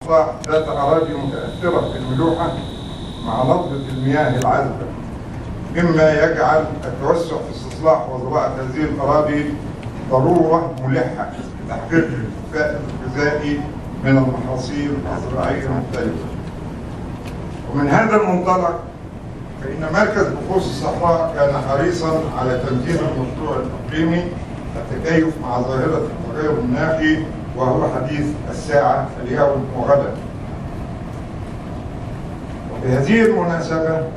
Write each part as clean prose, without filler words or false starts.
ذات أراضي متأثرة بالملوحة مع نضبة المياه العذبة، مما يجعل التوسع في استصلاح وزراعة هذه الأراضي ضرورة ملحة لتحقيق الكفاء الغذائي من المحاصيل الزراعية المختلفة. ومن هذا المنطلق فإن مركز بحوث الصحراء كان حريصا على تمكين المشروع الإقليمي التكيف مع ظاهرة التغير المناخي، وهو حديث الساعة اليوم وغدا. وبهذه المناسبة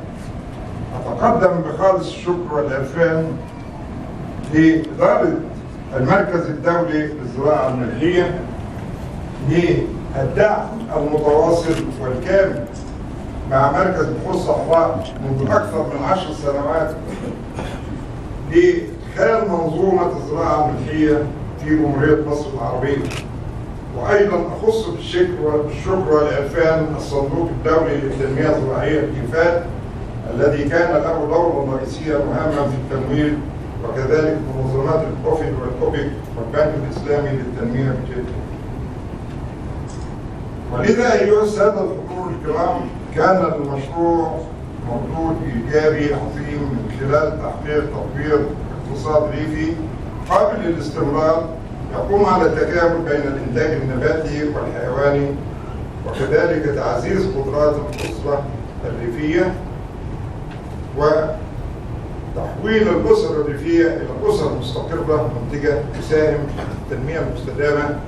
أتقدم بخالص الشكر والعرفان لإدارة المركز الدولي للزراعة الملحية للدعم المتواصل والكامل مع مركز بحوث الصحراء منذ أكثر من 10 سنوات لإدخال منظومة الزراعة الملحية في جمهورية مصر العربية. وأيضا أخص بالشكر والعرفان الصندوق الدولي للتنمية الزراعية الإنفاق الذي كان له دورا رئيسيا مهاما في التمويل، وكذلك منظمات الكوفيد والأوبك والبنك الإسلامي للتنمية بجدة. ولذا أيها السادة الحضور الكرام، كان المشروع مردود إيجابي عظيم من خلال تحقيق تطوير اقتصاد ريفي قابل للاستمرار يقوم على التكامل بين الإنتاج النباتي والحيواني، وكذلك تعزيز قدرات الأسرة الريفية وتحويل الأسر الريفية إلى أسر مستقرة منتجة تساهم في التنمية المستدامة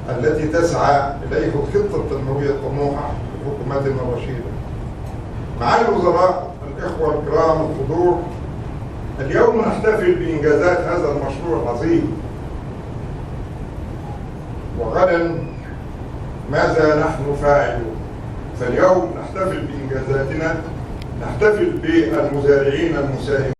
التي تسعى إليه الخطة التنموية الطموحة لحكومتنا الرشيدة. معالي الوزراء، الإخوة الكرام الحضور، اليوم نحتفل بإنجازات هذا المشروع العظيم، وغدا ماذا نحن فاعلون؟ فاليوم نحتفل بإنجازاتنا، نحتفل بالمزارعين المساهمين